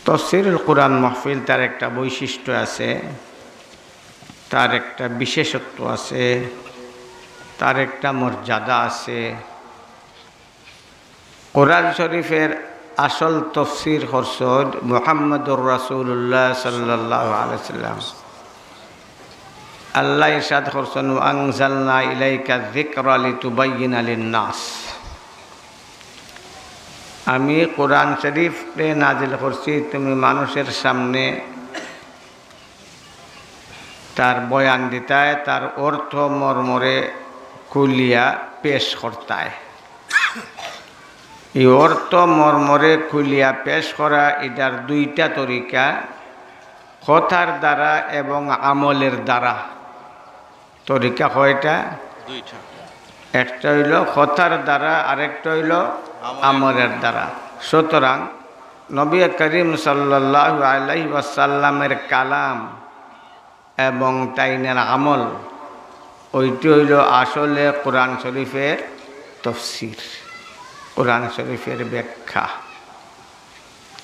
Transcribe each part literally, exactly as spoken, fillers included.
তফসিরুল কোরআন মাহফিল, তার একটা বৈশিষ্ট্য আছে, তার একটা বিশেষত্ব আছে, তার একটা মর্যাদা আছে। কোরআন শরীফের আসল তফসির করছইন মুহাম্মদুর রাসূলুল্লাহ সাল্লাল্লাহু আলাইহি ওয়াসাল্লাম। আল্লাহ ইরশাদ করছইন, "ওয়া আনজালনা ইলাইকা যিকরা লিতুবায়্যিনা লিন-নাস।" আমি কোরআন শরীফরে নাজিল করছি তুমি মানুষের সামনে তার বয়ান দিতায়, তার অর্থ মর্মরে খুলিয়া পেশ করতায়। এই অর্থ মর্মরে খুলিয়া পেশ করা, এটার দুইটা তরিকা, কথার দ্বারা এবং আমলের দ্বারা। তরিকা কয়টা? দুইটা। একটা অইলো কথার দ্বারা, আরেকটা অইলো আমলের। আমলের দ্বারা। সুতরাং নবী করিম সাল্লাল্লাহু আলাইহি ওয়াসাল্লামের কালাম এবং তাইনের আমল, ওইটি অইলো আসলে কোরআন শরীফের তফসির, কোরআন শরীফের ব্যাখ্যা।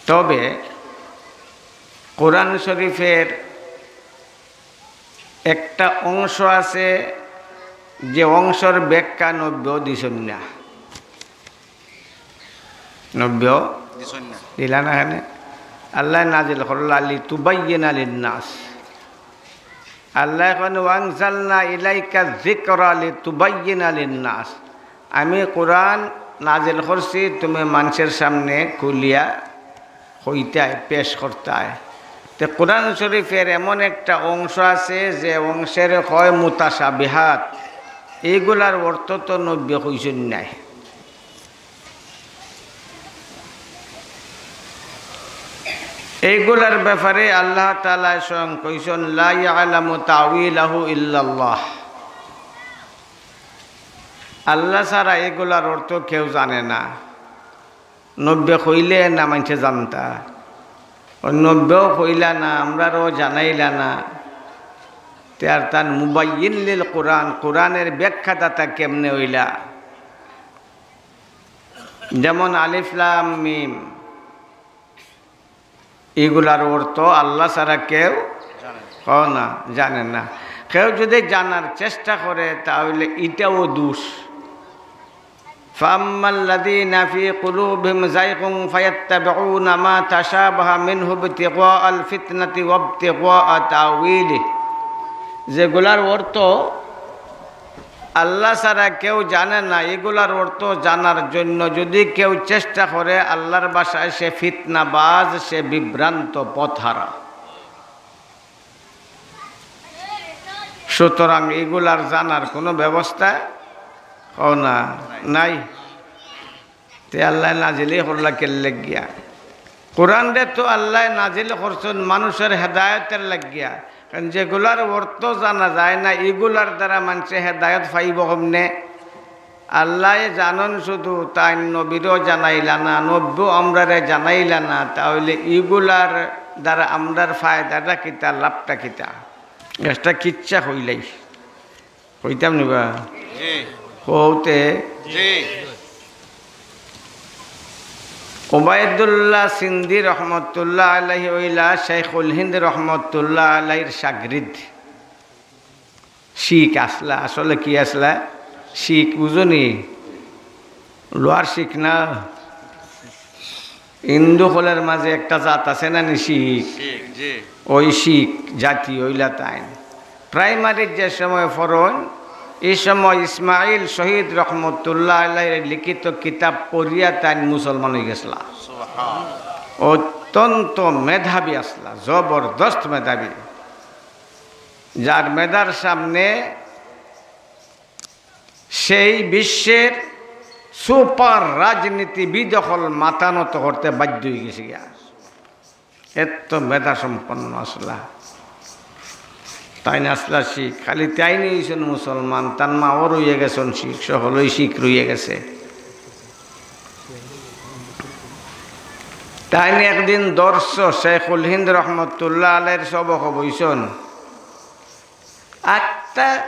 তবে কোরআন শরীফের একটা অংশ আছে, যে অংশর ব্যাখ্যা নবীও দিছইন না। নবীও দিছইন না। দিলা না কেনে? আল্লায় নাজিল করলা লিতুবায়্যিনা লিন-নাস। আল্লায় কইন, "ওয়া আনজালনা ইলাইকা যিকরা লিতুবায়্যিনা লিন-নাস।" আমি কোরআন নাজিল করছি তুমি মানুষের সামনে খুলিয়া কইতায়, পেশ করতায়। তে কোরআন শরীফের এমন একটা অংশ আছে যে অংশরে কয় মুতাশাবিহাত, এইগুলার অর্থ তো নবীয়ে কইছইন নায়। এইগুলার ব্যাপারে আল্লাহ তাআলা স্বয়ং কইছইন, "লা ইয়ালামু তাউইলাহু ইল্লাল্লাহ।" আল্লাহ ছাড়া এগুলার অর্থ কেউ জানে না। নবীয়ে কইলে না মানষে জানতা, অউ নবীয়েও কইলা না, আমরারেও জানাইলা না। তে আর তান মুবায়্যিন লিল কোরআন, কোরআনের ব্যাখ্যাদাতা কেমনে অইলা? যেমন আলিফ লাম মিম, এগুলার অর্থ আল্লাহ ছাড়া কেউ জানে না। কও না, জানে না। কেউ যদি জানার চেষ্টা করে, তাহলে এটাও দোষ। فأما الذين في قلوبهم زيغ فيتبعون ما تشابه منه ابتغاء الفتنة وابتغاء تأويله। যেগুলার অর্থ আল্লাহ ছাড়া কেউ জানে না, এগুলার অর্থ জানার জন্য যদি কেউ চেষ্টা করে, আল্লাহর ভাষায় সে ফিতনাবাজ, সে বিভ্রান্ত, পথহারা। সুতরাং এগুলার জানার কোনো ব্যবস্থা, কও না, নাই। তে আল্লায় নাজিলই করলা কের লাগিয়া? কোরআনরে তো আল্লায় নাজিল করছইন মানুষের হেদায়েতের লাগিয়া। কারণ যেগুলার অর্থ জানা যায় না, এগুলার দ্বারা মানষে হেদায়েত পাইবো কেমনে? আল্লায় জানইন শুধু, তাইন নবীরেও জানাইলা না, নবীও আমরারে জানাইলা না, তাহলে এগুলার দ্বারা আমরার ফায়দাটা কিতা, লাভটা কিতা? একটা কিচ্ছা কইলাই। কইতাম নি বা? জি। কওতে জি। ওবায়দুল্লাহ সিন্দি রহমতুল্লাহ আলাইহি অইলা শেখুল হিন্দ রহমতুল্লাহ আলাইহির শাগরিদ। শিখ আছলা, আসলে কি আছলা? শিখ, বুঝো নি? লোয়ার শিখ না? হিন্দু অকলর মাঝে একটা জাত আছে না নি শিখ? শিখ, জি। ওই শিখ জাতি অইলা তাইন। প্রাইমারির যে সময় পড়ইন, এই সময় ইসমাইল শহীদ রহমতুল্লাহ আলাইহির লিখিত কিতাব পড়িয়া তাইন মুসলমান অইগেছলা। সুবহান। অত্যন্ত মেধাবী আছলা, জবরদস্ত মেধাবী। যার মেধার সামনে সেই বিশ্বের সুপার রাজনীতিবিদ অকল মাথা নত করতে বাধ্য অইগেছে গিয়া। এত মেধা সম্পন্ন আছলা। তাইন আছলা শিখ, খালি তাইন অইছইন মুসলমান, তান মাও রইয়া গেছইন শিখ, সকলেই শিখ রইয়া গেছে। তাইন একদিন দর্শ শেখুল হিন্দ রহমতুল্লাহ আলাইহির সবক বইছইন। আত্তা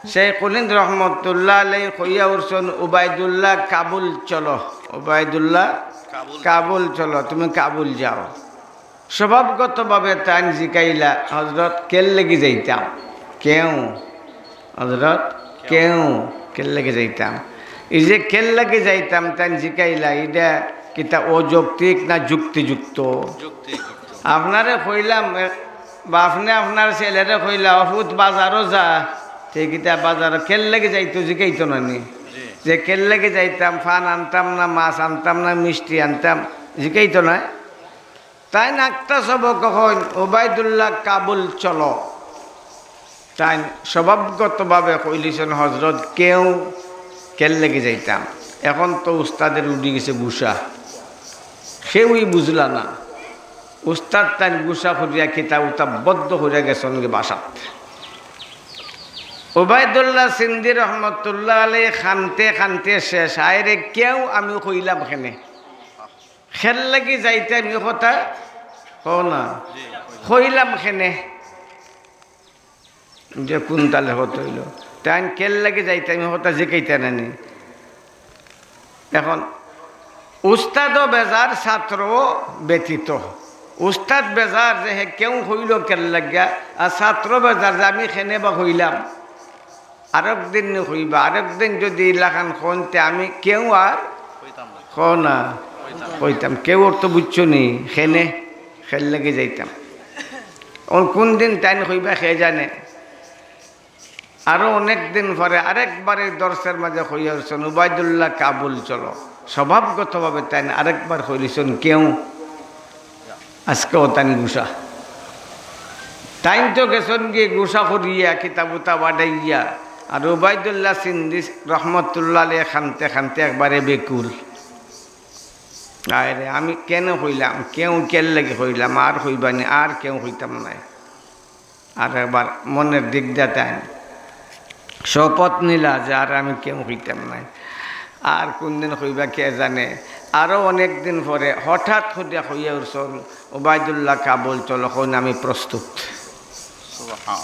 শেখুল হিন্দ রহমতুল্লাহ আলাইহি কইয়া উঠছইন, "উবায়দুল্লাহ কাবুল চলো, উবায়দুল্লাহ কাবুল। কাবুল চলো, তুমি কাবুল যাও।" স্বভাবগতভাবে তাইন জিকাইলা, "হজরত, কের লাগি যাইতাম?" "কেউ।" "হজরত, কেউ।" "কের লাগি যাইতাম?" এই যে "কের লাগি যাইতাম" তাইন জিকাইলা, ইটা কিতা অযৌক্তিক না যুক্তিযুক্ত? যুক্তিযুক্ত। আপনারে কইলাম, এ, বা আপনে আপনার ছেলেরে কইলা, "ও ফুত, বাজারো যা।" তে কিতা বাজারো কের লাগি যাইতো জিকাইতো না নি? জি। যে "কের লাগি যাইতাম, পান আনতাম না, মাছ আনতাম না, মিষ্টি আনতাম", জিকাইতো না? তাইন আখতা সবক কইন, "ওবায়দুল্লাহ কাবুল চলো।" তাইন স্বভাবগতভাবে কইলিছইন, "হজরত, কেউ কের লাগি যাইতাম।" এখন তো উস্তাদের উঠি গেছে গুসা, কেউই বুঝলা না। উস্তাদ তাইন গুসা করিয়া কিতা উতা বদ্ধ করিয়া গেছইন গি বাসাত। ওবায়দুল্লাহ সিন্দি রহমতুল্লাহ আলাইহি কানতে কানতে শেষ, "হায়রে, কেউ আমি কইলাম কেনে?" কের লাগি যাইতাম ই কথা কও না, কইলাম কেনে? যে কুন তালে কথা অইলো? তাইন কের লাগি যাইতাম ই কথা জিকাইতা না নি? এখন উস্তাদও বেজার, ছাত্রও ব্যথিত। উস্তাদ বেজার যে হে কেউ কইলো কের লাগিয়া, আর ছাত্র বেজার যে আমি কেনে বা কইলাম। আরেক দিন নি কইবা, আরেক দিন যদি ইলাখান কইন তে আমি কেউ আর কইতাম না। কও না, কইতাম। কইতাম। কেউ অর্থ বুঝছো নি? কেনে, কের লাগি যাইতাম। অন কুন দিন তাইন কইবা কে জানে। আরো অনেক দিন পরে আরেকবার এই দর্শর মাঝে কইয়া উঠছইন, "উবায়দুল্লাহ কাবুল চলো।" স্বভাবগতভাবে তাইন আরেকবার কইলিছইন, "কেউ।" আজকেও তাইন গুসা। তাইন তো গেছইন গি গুসা করিয়া কিতাব উতা বাড়াইয়া, আর উবায়দুল্লাহ সিন্দি রহমতুল্লাহ আলাইহি কানতে কানতে একবারে বেকুল। "আরে, আমি কেনে কইলাম, কেউ কের লাগি কইলাম, আর কইবা নি, আর কেউ কইতাম নায়।" আর একবার মনের দিক দিয়া তাইন শপথ নিলা যে আর আমি কেউ কইতাম নায়। আর কুন দিন কইবা কে জানে। আরো অনেক দিন পরে হঠাৎ করিয়া কইয়া উঠছইন, "ওবায়দুল্লাহ কাবুল চলো, কইন আমি প্রস্তুত।" সুবহান।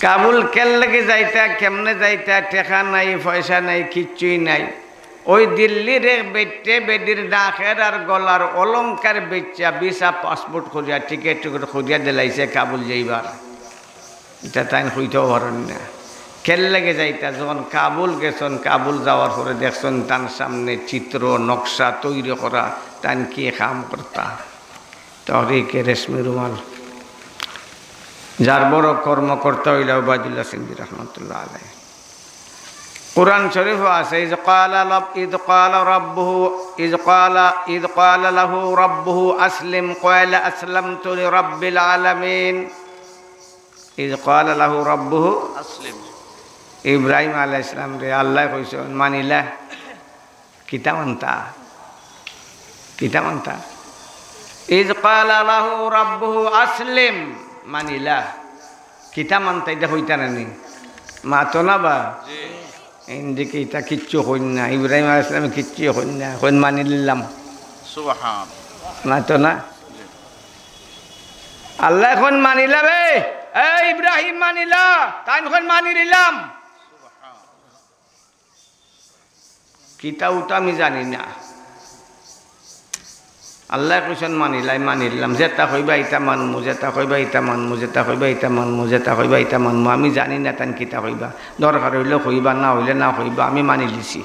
কাবুল কের লাগি যাইতা, কেমনে যাইতা, টেকা নাই, পয়সা নাই, কিচ্ছুই নাই। ওই দিল্লির এক বেটে বেটির নাকের আর গলার অলংকার বেচিয়া ভিসা পাসপোর্ট করিয়া টিকেট টিকেট করিয়া দিলাইছে কাবুল যাইবার। ইটা তাইন কইতাও পারইন না। কের লাগি যাইতা, যখন কাবুল গেছইন, কাবুল যাওয়ার পরে দেখছইন তান সামনে চিত্র নকশা তৈরি করা, তাইন কি কাম করতা? তহরিকে রেশমি রুমাল। যার বড় কর্মকর্তা অইলা উবায়দুল্লাহ সিন্দি রহমতুল্লাহ আলাইহি। কোরআন শরীফও আছে, "ইজ ক্বালা লাব-, ইজ ক্বালা রাব্বুহু, ইজ ক্বালা, ইজ ক্বালা লাহু রাব্বুহু আসলিম, ক্বালা আসলামতু লিরাব্বিল আলামিন।" ইজ ক্বালা লাহু রাব্বুহু আসলিম। ইব্রাহিম আলাইহিস সালামরে আল্লায় কইছইন, "মানিলা?" কিতা মানতা? কিতা মানতা? "ইজ ক্বালা লাহু রাব্বুহু আসলিম", মানিলা। কিতা মানতা, ইটা কইতা না নি? মাতো না বা? জি। ইন্দিকে ইতা কিচ্ছু কইন না, ইব্রাহিম আলাইহিস সালামে কিচ্ছু কইন না, কইন, "মানিলিলাম।" সুবহান। মাতো না? আল্লায় কইন, "মানিলা বে, এ ইব্রাহিম, মানিলা।" তাইন কইন, "মানিলিলাম।" কিতা উতা আমি জানি না। আল্লায় কইছইন, "মানিলাই, মানিলাম, যেটা কইবা ইটা মানমু, যেটা কইবা ইটা মানমু, যেটা কইবা ইটা মানমু, যেটা কইবা ইটা মানমু।" আমি জানি না তাইন কিতা কইবা। দরকার অইলে কইবা, না অইলে না কইবা, আমি মানিলিছি।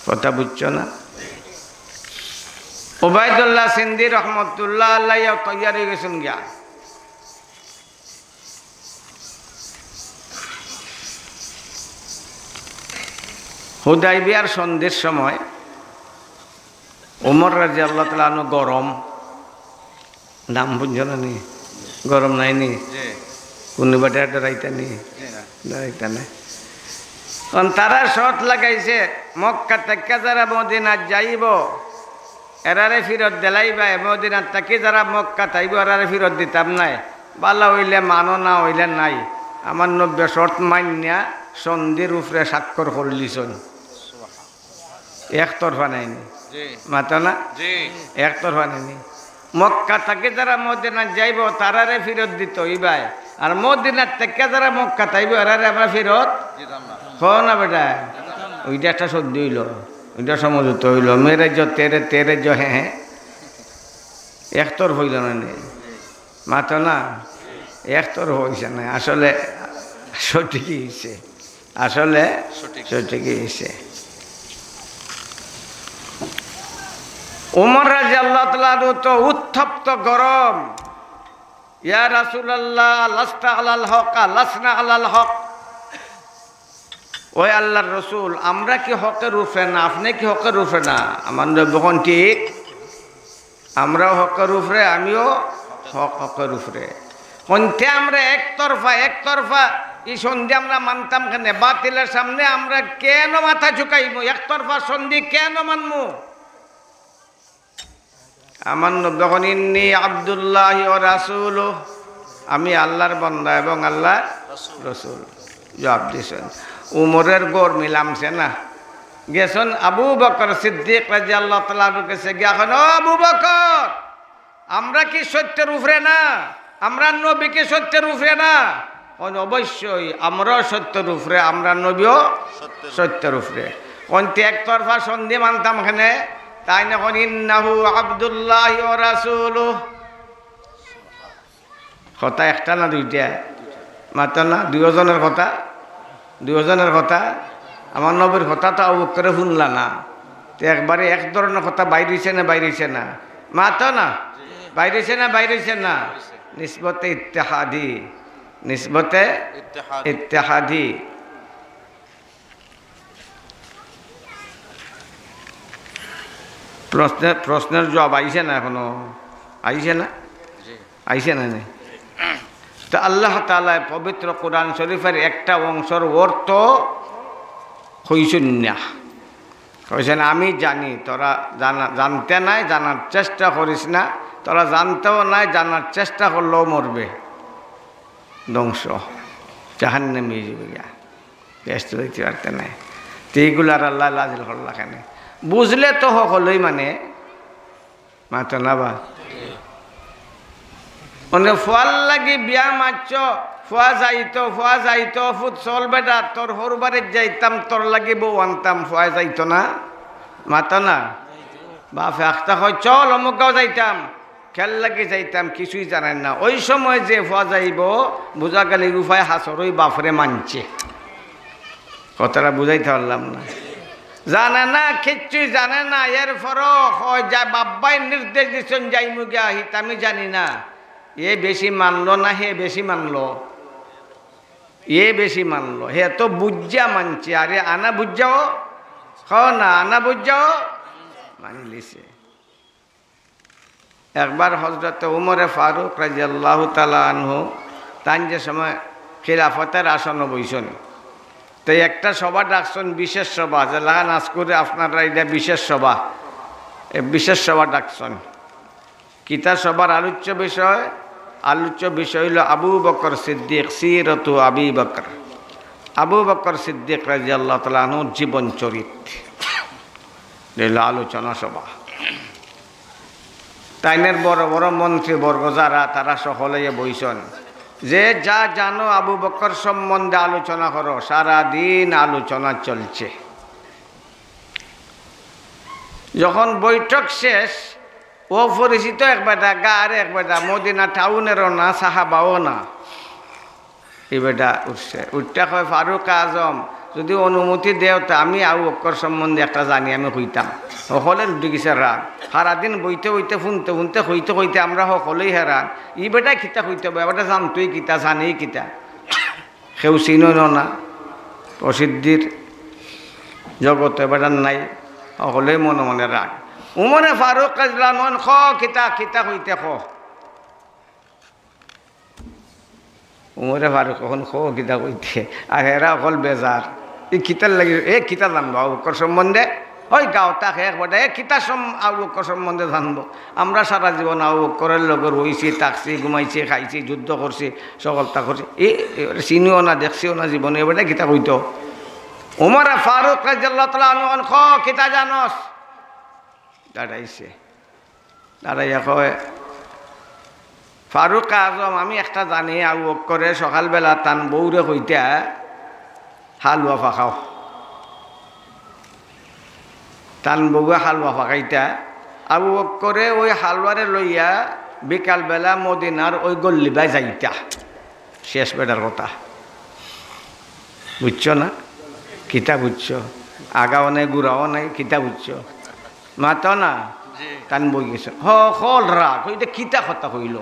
কথা বুঝছো না? উবায়দুল্লাহ সিন্দি রহমতুল্লাহ আলাইহি তৈয়ার অইগেছইন গিয়া। হুদাইবিয়ার সন্ধির সময় ওমর রাদিয়াল্লাহু তাআলা আনহু গরম, নাম বুঝছো না নি? গরম নাই নি? জি। কুনু বেটা ডরাইতা নি? জি না। ডরাইতা না। কারণ তারা শর্ত লাগাইছে, মক্কা থাকি যারা মদিনাত যাইবো, এরারে ফিরত দিলাইবায়, মদিনাত থাকি যারা মক্কাত আইবো, এরারে ফিরত দিতাম নায়। ভালা অইলে মানো, না অইলে নাই। আমার নবীয়ে শর্ত মাইন্না সন্ধির উপরে স্বাক্ষর করিলিছইন। একতরফা নায় নি? জি। মাতো না? জি। একতরফা নায় নি? মক্কা থাকি যারা মদিনাত যাইবো, তারারে ফিরত দিতো অইবায়। আর মদিনাত থাকি যারা মক্কাত আইবো, এরারে আমরা ফিরত দিতাম না। কও না বেটা? দিতাম না। ওইটা একটা সন্ধি অইলো। এটা সমঝোতা অইলো, মেরে জো তেরে, তেরে জো হে হে। একতরফা অইলো না নি? মাতো না, একতরফা অইছে না। আসলে সঠিকই অইছে, আসলে সঠিক। সঠিকই অইছে। উমর রাদিয়াল্লাহু তাআলা আনহু তো উত্তপ্ত গরম, "ইয়া রাসূলুল্লাহ, লাস্তা আলাল হক, লাসনা আলাল হক।" ওই আল্লাহর রসুল, আমরা কি হকের উপরে না? আপনি কি হকের উপরে না? আমার নবী কইন, "ঠিক, আমরাও হকের উপরে, আমিও হক, হকের উপরে।" কইন তে আমরা একতরফা, একতরফা ই সন্ধি আমরা মানতাম কেনে? বাতিলের সামনে আমরা কেন মাথা ঝুঁকাইমু? একতরফা সন্ধি কেন মানমু? আমার নবী কইন, "ইন্নী আব্দুল্লাহি ওয়া রাসূলুহু, আমি আল্লাহর বান্দা এবং আল্লাহর রসুল।" জবাব দিছইন। উমরের গরমি লামছে না? গেছইন আবু বকর সিদ্দিক রাদিয়াল্লাহু তাআলা আনহুর গেছে গিয়া কইন, "ও আবু বকর, আমরা কি সত্যের উপরে না? আমরার নবী কি সত্যের উপরে না?" কইন, "অবশ্যই, আমরাও সত্যের উপরে, আমরার নবীও সত্যের উপরে।" কইন তে একতরফা সন্ধি মানতাম কেনে? তাইন কইন, "ইন্নাহু আব্দুল্লাহি ওয়া রাসূলুহু।" কথা একটা না দুইটা? মাতো না, দুইওজনের কথা, দুইওজনের কথা। আমার নবীর কথা তো আবু বকরে হুনলা না, তে একবারে এক ধরনের কথা বাইর অইছে না, বাইর অইছে না? মাতো না, বাইর অইছে না, বাইর অইছে না? নিসবতে ইত্তেহাদি, নিসবতে ইত্তেহাদি। ইত্তেহাদি। প্রশ্নের, প্রশ্নের জবাব আইছে না এখনো? আইছে না? জি। আইছে না নি? তো আল্লাহ তাআলায় পবিত্র কোরআন শরীফের একটা অংশর অর্থ কইছইন না। কইছইন, "আমি জানি, তোরা জানা-, জানতে নায়, জানার চেষ্টা করিস না, তোরা জানতেও নায়, জানার চেষ্টা করলেও মরবে, ধ্বংস, জাহান্নামে যাইবে গিয়া।" বেহেস্তো যাইতে পারতে নায়। তে ইগুলারে আল্লায় নাজিল করলা কেনে? বুঝলে তো হকলেই মানে, মাতো না বা? মানে ফুয়ার লাগি বিয়া মাতছ, ফুয়া যাইতো, ফুয়া যাইতো, ফুত চল বেটা, তোর হউর বাড়িত যাইতাম, তোর লাগি বউ আনতাম, ফুয়া যাইতো না? মাতো না? বাফে আখতা কয়, "চল অমুক গাঁও যাইতাম।" কের লাগি যাইতাম, কিছুই জানইন না। ওই সময় যে ফুয়া যাইবো, বুঝা গেল ইগু ফুয়ায় হাছরই বাফরে মানছে। কথাটা বুঝাইতে পারলাম না? জানে না, কিচ্ছুই জানে না। এরপরও কয় যে, "বাব্বায় নির্দেশ দিছইন, যাইমু গিয়া, হিতা আমি জানি না।" এ বেশি মানলো না হে বেশি মানলো? এ বেশি মানলো। হে তো বুঝা মানছে, আরে আনা বুঝাও, কও না, আনা বুঝাও, মানি লিছে। একবার হযরতে উমরে ফারুক রাদিয়াল্লাহু তাআলা আনহু, তাইন যে সময় খিলাফতের আসনো বইছইন, তো একটা সভা ডাকছইন, বিশেষ সভা, যেলাখান আজকুরে আপনারা এটা বিশেষ সভা, এ বিশেষ সভা ডাকছইন। কিতা সভার আলোচ্য বিষয়? আলোচ্য বিষয় অইলো আবু বকর সিদ্দিক, সিরতু আবি বকর, আবু বকর সিদ্দিক রাদিয়াল্লাহু তাআলা আনহুর জীবন চরিত। অইলো আলোচনা সভা। তাইনের বড় বড় মন্ত্রীবর্গ যারা, তারা সকলে বইছইন। যে যা জানো আবু বকর সম্বন্ধে আলোচনা করো। সারা দিন আলোচনা চলছে। যখন বৈঠক শেষ, অপরিচিত এক বেটা, গাঁওর এক বেটা, মদিনা টাউনেরও না, সাহাবাও না, ই বেটা উঠছে, উঠিয়া কয়, "ফারুক আজম, যদি অনুমতি দেও, তে আমি আবু বকর সম্বন্ধে একটা জানি, আমি কইতাম।" হকলর উঠি গেছে রাগ। সারাদিন বইতে বইতে, হুনতে হুনতে, কইতে কইতে আমরা হকলেউ হেরান। ই বেটায় কিতা কইতো বা, ই বেটা জানতোই কিতা, জানেই কিতা? কেউ চিনইনও না, প্রসিদ্ধির জগতো ই বেটার নাই, হকলেউ মনে মনে রাগ। উমরে ফারুক রাদিয়াল্লাহু আনহু কইন, "ক কিতা, কিতা কইতে ক।" উমরে ফারুক কইন, "ক কিতা কইতে।" আর হেরা হকল বেজার। ই কিতার লাগি, এ কিতা জানবো আবু বকর সম্বন্ধে? ওই গাঁওত থাকে এক বেটা, এ কিতা সম-, আবু বকর সম্বন্ধে জানবো? আমরা সারা জীবন আবু বকরের লগে রইছি, থাকছি, ঘুমাইছি, খাইছি, যুদ্ধ করছি, সকলতা করছি। এ, এ, চিনিও না, দেখছিও না জীবনে, এ বেটা কিতা কইতো? উমরে ফারুক রাদিয়াল্লাহু তাআলা আনহু কইন, "ক কিতা জানস?" দাঁড়াইছে। দাঁড়াইয়া কয়, "ফারুক আজম, আমি একটা জানি, আবু বকরে সকালবেলা তান বউরে কইতা, 'হালুয়া ফাকাও।' তান বউয়ে হালুয়া ফাকাইতা, আবু বক্করে ওই হালুয়ারে লইয়া বিকালবেলা মদিনার ওই গল্লিবায় যাইতা। শেষ বেটার কথা, বুঝছো না? কিতা বুঝছো? আগাও নাই, গুড়াও নাই, কিতা বুঝছো? মাতো না। তান বউ গেছে, হ, হল রাখ, ওইটা কিতা কথা কইল?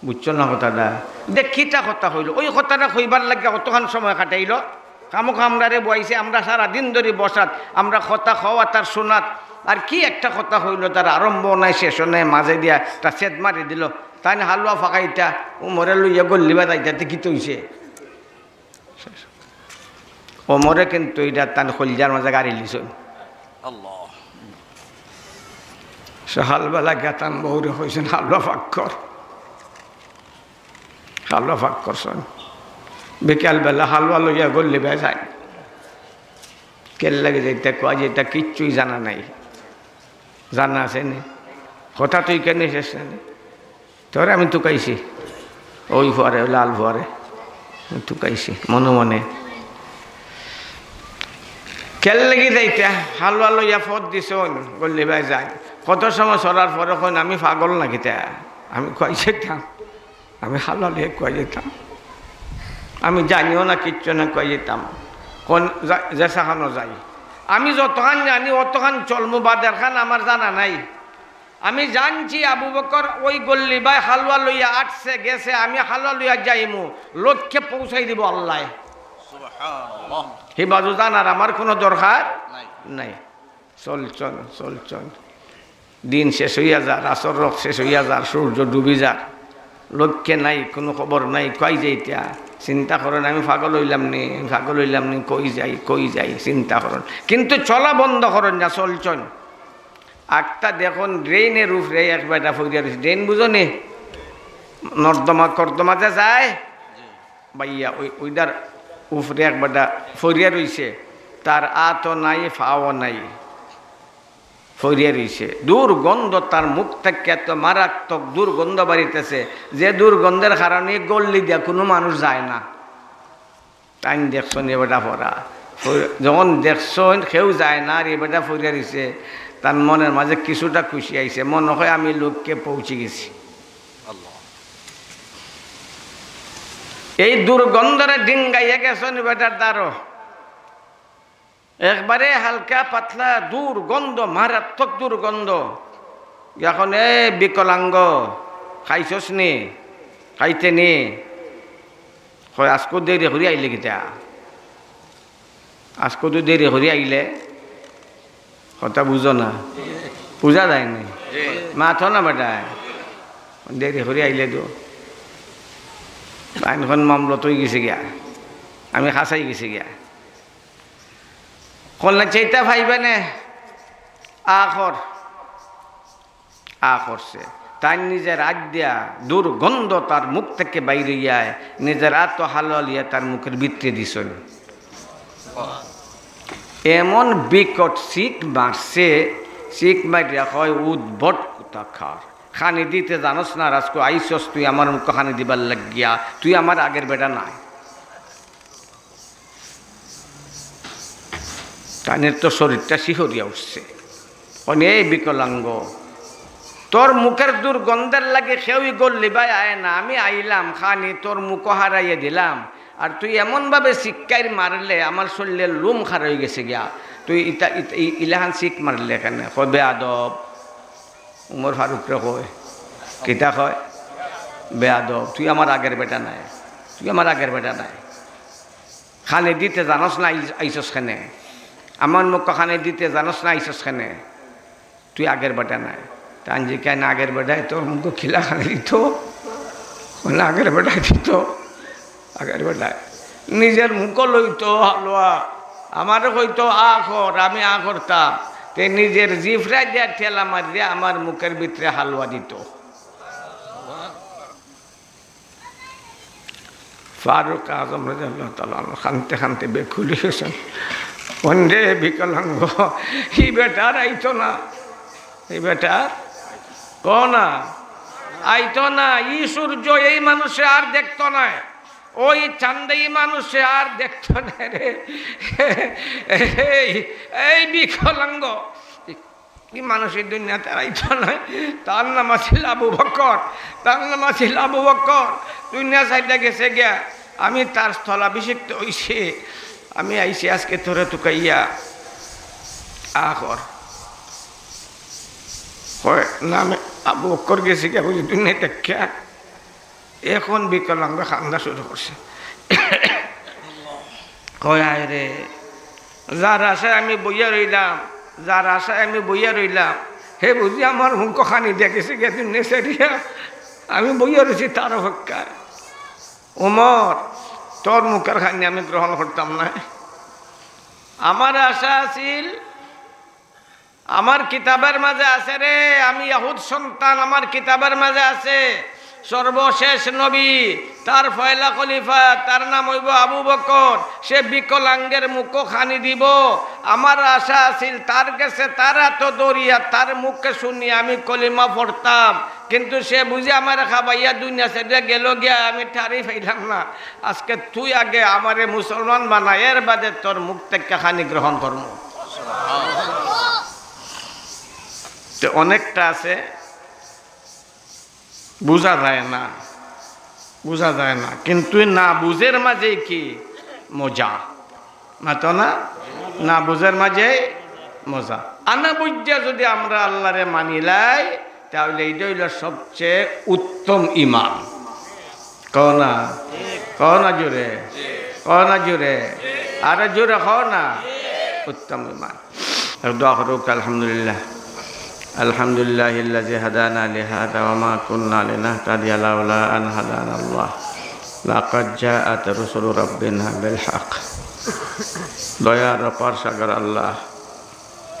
বুঝছো না কথাটা? দে, কিতা কথা কইল? ওই কথাটা কইবার লাগিয়া অতখান সময় কাটাইল। খামোখা আমরারে বওয়াইছে, আমরা সারা দিন ধরি বসাত, আমরা কথা কওয়াত আর শুনাত। আর কি একটা কথা কইল, তার আরম্ভ নাই, শেষ নাই, মাঝে দিয়া একটা ছেদ মারি দিল। তাইন হালুয়া ফাকাইতা, উমরে লইয়া গল্লিবায় যাইতা, তে কিতা অইছে? ওমরে কিন্তু ইটা তান কইলজার মাঝে গাড়ি লিছইন। আল্লাহ। সকালবেলা গিয়া তান বউরে কইছইন, "হালুয়া ফাক কর।" হালুয়া ফাক করছইন। বিকালবেলা হালুয়া লইয়া গল্লিবায় যাইন। কেল্লাগি যাইতা, কুয়াই যাইতা, কিচ্ছুই জানা নাই। জানা আছে নি? কথা তো ইখানে শেষ না নি? তোরে আমি তুকাইছি, ওই ফুয়ারে, ওই লাল ফুয়ারে আমি তুকাইছি মনে মনে। কেল্লাগি যাইতা, হালুয়া লইয়া পথ দিছইন, গল্লিবায় যাইন। কত সময় চলার পরে কইন, "আমি পাগল না কিতা? আমি কুয়াই যাইতাম, আমি হালুয়া লইয়া কুয়াই যাইতাম, আমি জানিও না, কিচ্ছু না, কুয়াই যাইতাম।" কইন, "যা-, যেছাখানো যাই, আমি যতখান জানি অতখান চলমু, বাদেরখান আমার জানা নাই।" আমি জানছি আবু বকর ওই গল্লিবায় হালুয়া লইয়া আটছে গেছে, আমি হালুয়া লইয়া যাইমু, লক্ষ্যে পৌঁছাই দিব আল্লায়। সুবহানাল্লাহ। হি বাজু জানার আমার কোনো দরকার নাই। নাই। চলছইন, চলছইন। দিন শেষ অইয়া যার, আসর রক্ত শেষ অইয়া যার, সূর্য ডুবি যার। লক্ষ্যে নাই, কোনো খবর নাই, কুয়াই যাইতা। চিন্তা করইন, "আমি পাগল অইলাম নি, আমি পাগল অইলাম নি, কই যাই, কই যাই?" চিন্তা করইন। কিন্তু চলা বন্ধ করইন না, চলছইন। আখতা দেখইন, ড্রেইনর উপরে এক বেটা পড়িয়া রইছে। ড্রেইন বুঝো নি? নর্দমা কর্দমা যে যায়, বাইয়া, ওই, ওইটার উপরে এক বেটা পড়িয়া রইছে। তার আতও নাই, পাও নাই, পড়িয়া রইছে। দুর্গন্ধ তার মুখ থাকি এত মারাত্মক দুর্গন্ধ বারিতেছে, যে দুর্গন্ধর কারণে গল্লি দিয়া কোনো মানুষ যায় না। তাইন দেখছইন ই বেটা পড়া। ফ-, যখন দেখছইন কেউ যায় না আর ই বেটা পড়িয়া রইছে, তান মনর মাঝে কিছুটা খুশি আইছে। মনে কয়, "আমি লক্ষ্যে পৌঁছি গেছি।" আল্লাহ। এই দুর্গন্ধরে ডিঙ্গাইয়া গেছইন ই বেটার দ্বারো। একবারে হালকা পাতলা দুর্গন্ধ, মারাত্মক দুর্গন্ধ। এখন, "এ বিকলাঙ্গ, খাইছস নি? খাইতে নি?" কয়, "আজকু দেরি করি আইলে কিতা? আজকু তো দেরি করি আইলে।" কথা বুঝো না, বুঝা যায় নি? মাতো না বেটায়, "দেরি করি আইলে তো।" আইন এখন মামলত অই গেছে গিয়া, আমি খাসাই গেছি গিয়া। কইলা, "চাইতা পাইবে নে, আ কর।" আ করছে। তাইন নিজর আত দিয়া দুর্গন্ধ তার মুখ থাকি বাইর অইয়া, নিজর আতো হালুয়া লইয়া তার মুখর ভিতরে দিছইন। এমন বিকট চিক মারছে, চিক মারিয়া কয়, "উদ্ভট কোথাকার, খানি দিতে জানোস না, আজকু আইছস তুই আমার মুখো খানি দিবার লাগিয়া, তুই আমার আগর বেটা নায়।" তাইনর তো শরীরটা শিহরিয়া উঠছে। কইন, "এই বিকলাঙ্গ, তোর মুখর দুর্গন্ধর লাগি কেউ ই গল্লিবায় আয় না, আমি আইলাম খানি তোর মুখো হারাইয়া দিলাম, আর তুই এমনভাবে চিক্কাইর মারলে আমার শরীরর লোম খাড়া অই গেছে গিয়া, তুই ইতা, ইতা, ই-, ইলাখান চিক মারলে কেনে?" কয়, "বেয়াদব।" উমর ফারুকরে কয়, কিতা কয়? "বেয়াদব, তুই আমার আগর বেটা নায়, তুই আমার আগর বেটা নায়।" খানি দিতে জানোস না, আই-, আইছস কেনে? আমার মুখো খানি দিতে জানোস না, আইছস কেনে? তুই আগর বেটা নায়। তাইন জিকাইন, "আগর বেটায় তোর মুখো কিলা খানি দিতো?" কইন, "আগর বেটায় দিতো, আগর বেটায়। নিজর মুখো লইতো হালুয়া, আমারে কইতো, 'আ কর,' আমি আ করতাম। তে নিজর জিফরা দিয়া ঠেলা মারিয়া আমার মুখর ভিতরে হালুয়া দিতো।" ফারুক আজম রাদিয়াল্লাহু তাআলা আনহু কানতে কানতে বেকুল অই গেছইন। কইন, "রে বিকলাঙ্গ, ই বেটা আর আইতো না, ই বেটা আর, কও না, আইতো না, ই সূর্য এই মানুষে আর দেখতো নায়, ওই চান্দে ই মানুষে আর দেখতো নায় রে। এই, এই বিকলাঙ্গ, কি মানুষ এই দুনিয়াত আর আইতো নায়। তার নাম আছিল আবু বকর, তার নাম আছিল আবু বকর। দুনিয়া ছাড়িয়া গেছে গিয়া, আমি তার স্থলাভিষিক্ত অইছি। আমি আইছি আজকে তোরে তুকাইয়া। আ কর। কয়, "না, আমি আবু বকর গেছে গিয়া বুঝি দুনিয়া থাকিয়া।" এখন বিকলাঙ্গ কান্দা শুরু করছে। কয়, "হায় রে, যার আশায় আমি বইয়া রইলাম, যার আশায় আমি বইয়া রইলাম, হে বুঝি আমার মুখ খানি দিয়া গেছে গিয়া দুনিয়া ছাড়িয়া। আমি বইয়া রইছি তার অপেক্ষায়। ওমর, তোর মুখর খানি আমি গ্রহণ করতাম না। আমার আশা আছিল, আমার কিতাবর মাঝে আছে রে, আমি ইয়াহুদ সন্তান, আমার কিতাবর মাঝে আছে, সর্বশেষ নবী, তার পয়লা খলিফা, তার নাম অইবো আবু বকর, সে বিকলাঙ্গর মুখো খানি দিবো। আমার আশা আছিল তার গেছে, তার আতো ধরিয়া, তার মুখে শুনিয়া আমি কলিমা পড়তাম, কিন্তু সে বুঝি আমারে খাবাইয়া দুনিয়া ছাড়িয়া গেলো গিয়া, আমি ঠারই পাইলাম না। আজকে তুই আগে আমারে মুসলমান বানা, এর বাদে তোর মুখ থাকিয়া খানি গ্রহণ করমু।" তো অনেকটা আছে, বুঝা যায় না, বুঝা যায় না, কিন্তু না বুঝের মাঝেই কি মজা, মাতো না? না বুঝের মাঝেই মজা। আনা বুঝিয়া যদি আমরা আল্লাহরে মানিলাই, তাহলে এইটা অইলো সবচেয়ে উত্তম ইমান। কও না, কও না জোরে, কও না জোরে, আরো জোরে কও না, উত্তম ইমান। আর দোয়া করুক, আলহামদুলিল্লাহ। الحمد لله الذي هدانا لهذا وما كنا لنهتدي لولا أن هدانا الله لقد جاءت رسل ربنا بالحق। দয়ার অপার সাগর আল্লাহ,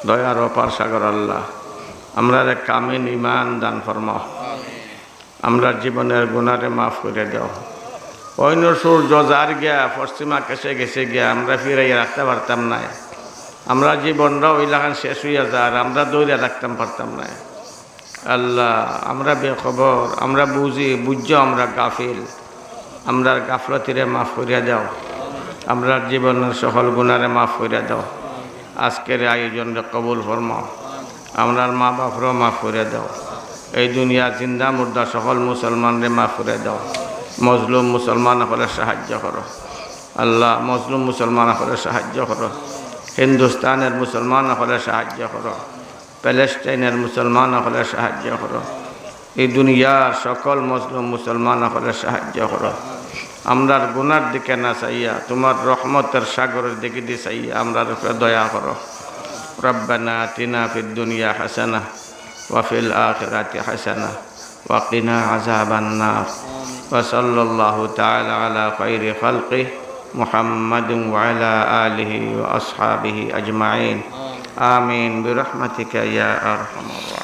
দয়ার অপার সাগর আল্লাহ, আমরারে কামিল ইমান দান ফরমাও। আমরার জীবনর গুনারে মাফ করিয়া দেও। অইন্য সূর্য যার গিয়া, পশ্চিম আকাশে গেছে গিয়া, আমরা ফিরাইয়া রাখতাম পারতাম নায়। আমরার জীবনটা অউ লাখান শেষ অইয়া যার, আমরা ধরিয়া রাখতাম পারতাম নায়। আল্লাহ, আমরা বেখবর, আমরা বুঝি, বুঝিয়াও আমরা গাফিল। আমরার গাফলতিরে মাফ করিয়া দেও, আমরার জীবনর সকল গুনারে মাফ করিয়া দেও। আজকের আয়োজনরে কবুল ফরমাও, আমরার মা বাপরেও মাফ করিয়া দেও। এই দুনিয়ার জিন্দা মুর্দা সকল মুসলমানরে মাফ করিয়া দেও। মজলুম মুসলমান অকলর সাহায্য করো আল্লাহ, মজলুম মুসলমান অকলর সাহায্য করো। হিন্দুস্তানর মুসলমান অকলর সাহায্য করো। প্যালেস্টাইনর মুসলমান অকলর সাহায্য করো। এই দুনিয়ার সকল মজলুম মুসলমান অকলর সাহায্য করো। আমরার গুনার দিকে না চাইয়া, তুমার রহমতর সাগরর দিকেদি চাইয়া আমরার উপরে দয়া করো। ربنا آتنا في الدنيا حسنة وفي الآخرة حسنة وقنا عذاب النار. وصلى الله تعالى على خير خلقه محمد وعلى آله وأصحابه أجمعين. آمين برحمتك يا أرحم الراحمين.